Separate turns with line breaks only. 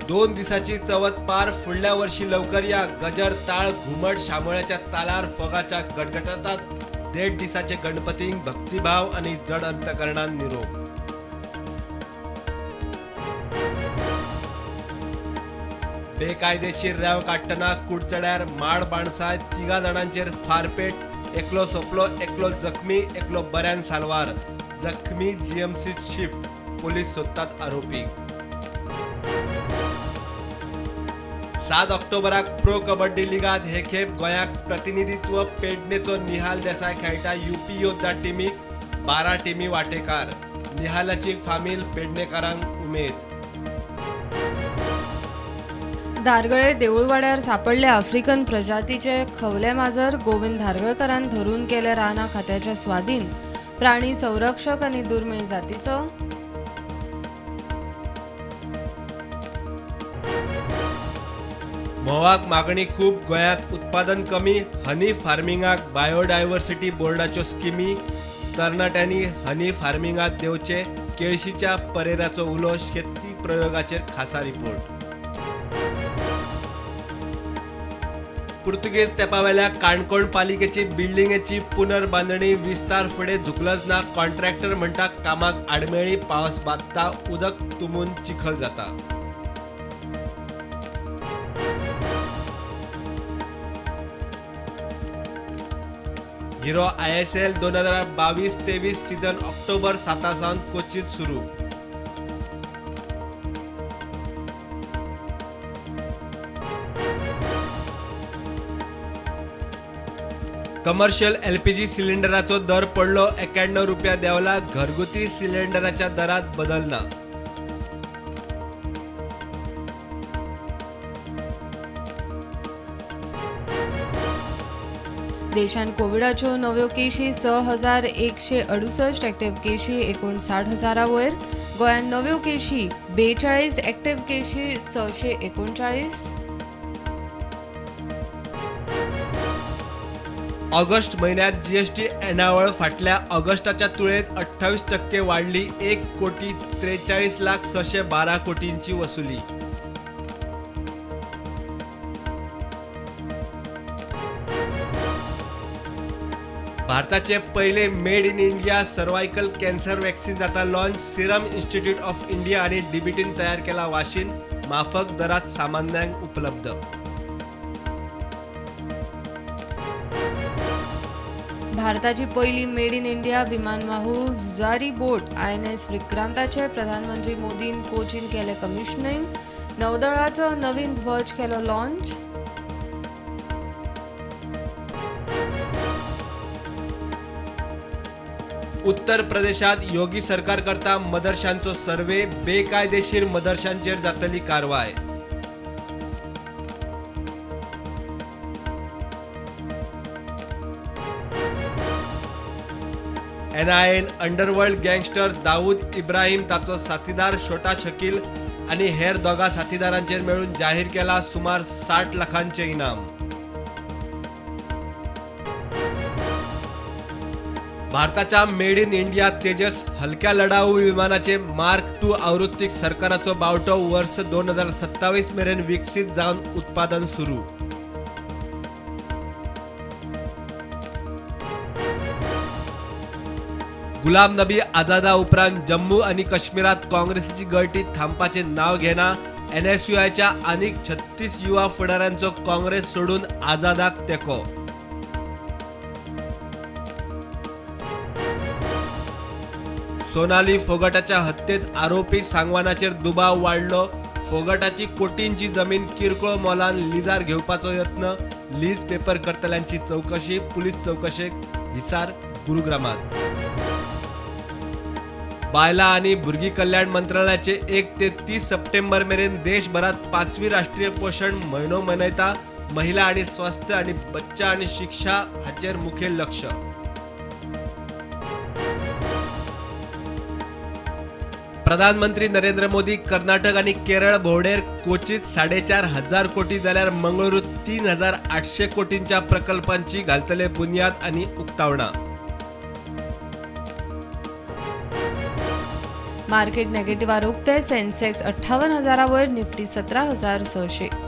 2 दिसाची चवथ पार, फुडल्या वर्षी लवकर या। गजर ताळ घुमट शामोळ्याच्या तालार फोगाच्या गडगडाटात 1.5 दिसाचे गणपतींक भक्तिभाव आणि जड अंतकरणान निरोप। बेकायदेशीर रेंव काडटना कुडचड्यार माड बाणसाय 3 जाणांचेर फारपेट, एकलो सोंपलो, एकलो जखमी, एकलो बऱ्यान साल्वार। जखमी जीएमसीत शिफ्ट, पोलीस सोदतात आरोपी। 7 ऑक्टोबराक प्रो कबड्डी लिगात हे खेप गोंयाक प्रतिनिधित्व पेडणेचो निहाल देसाय खेळटा यूपी योद्धा टिमीक, 12 टिमी वाटेकार। निहालाची फामील पेडणेकारांक उमेद।
धारगळे देऊळवाड्यार सापडले आफ्रिकन प्रजातीचे खवले माजर। गोविंद धारगळकरान धरून केले रानां खात्याच्या स्वाधीन प्राणी संरक्षक आनी दुर्मीळ जातीचो।
म्होंवाक मागणी खूब, गोंयांत उत्पादन कमी। हनी फार्मिंगाक बायोडायव्हर्सिटी बोर्डाच्यो स्किमी, तरणाट्यांनी हनी फार्मिंगात देवचे। केळशीच्या परेराचो उलो, शेती प्रयोगाचेर खासा रिपोर्ट। पुर्तुगेज तेंपावेल्या काणकोण पालिकेची बिल्डिंगेची पुनर्बांदणी विस्तार फुडें धुकलच ना। कॉन्ट्रॅक्टर म्हणटा कामाक आडमेळी, पावस बादता, उदक तुंबून चिखल जाता। हिरो ISL 2022-23 season October 7 सावन कोचीत सुरू। कमर्शियल एलपीजी सिलिंडराचो दर पडलो 91 रुपया देंवला, घरगुती सिलिंडराच्या दरात बदल ना।
देशांत कोविडाच्यो नव्यो केशी 6168, एक्टिव्ह केशी 59,000 वयर। गोंयांत नव्यो केशी 42, एक्टिव्ह केशी 639।
ऑगस्ट म्हयन्यांत जीएसटी येणावळ फाटल्या ऑगस्टाच्या तुळेंत 28% वाडली, 1,43,00,612 कोटींची वसुली। भारताचे पहिले made in India cervical cancer vaccine जाता launch. Serum Institute of India आणि डीबीटीन तयार केला वाशीन, माफक दरात सामान्यांक उपलब्ध।
भारताची पहिली मेड इन इंडिया विमानवाहू झुजारी बोट INS विक्रांताचे प्रधानमंत्री मोदीन कोचीन केले कमिशनिंग। नौदळाचो नवीन ध्वज केलो लॉन्च।
उत्तर प्रदेशात योगी सरकार करता मदरशांचो सर्वे, बेकायदेशीर मदरशांचेर जातली कारवाय। एनआयएन अंडरवर्ल्ड गँगस्टर दाऊद इब्राहिम, ताचो साथीदार छोटा शकील आनी हेर 2 साथीदारांचेर मेळून जाहीर केला सुमार 60 लाखांचे इनाम। भारताच्या मेड इन इंडिया तेजस हलक्या लढाऊ विमानाचे मार्क 2 आवृत्तीक सरकाराचो बावटो, वर्स 2027 मेरेन विकसीत जावन उत्पादन सुरू। गुलाम नबी आझादा उपरांत जम्मू आणि काश्मीरात काँग्रेसीची गळटी थांबपाचें नांव घेना। एनएसयूआयच्या आनीक 36 युवा फुडाऱ्यांचो काँग्रेस सोडून आझादाक तेंको। सोनाली फोगाटाच्या हत्येत आरोपी सांगवानाचेर दुबाव वाडलो। फोगाटाची कोटींची जमीन किरकोळ मोलान लिजार घेवपाचो यत्न, लीज पेपर करतल्यांची चवकशी, पुलीस चवकशेक हिसार गुरुग्रामात। बायलां आनी भुरगीं कल्याण मंत्रालयाचे 1 ते 30 सप्टेंबर मेरेन देशभरात 5वी राष्ट्रीय पोशण म्हयनो मनयता। महिला आनी स्वास्थ्य आनी बच्चा आनी शिक्षा हाचेर मुखेल लक्ष। प्रधानमंत्री नरेंद्र मोदी कर्नाटक आनी केरळ भोंवडेर कोचीत 4,500 कोटी जाल्यार मंगळुरूत 3,800 कोटींच्या प्रकल्पांची घालतले बुन्याद आनी उक्तावणां।
मार्केट नेगेटिव्हार उक्ते. सेन्सेक्स 58,000 वयर, निफ्टी 17,600.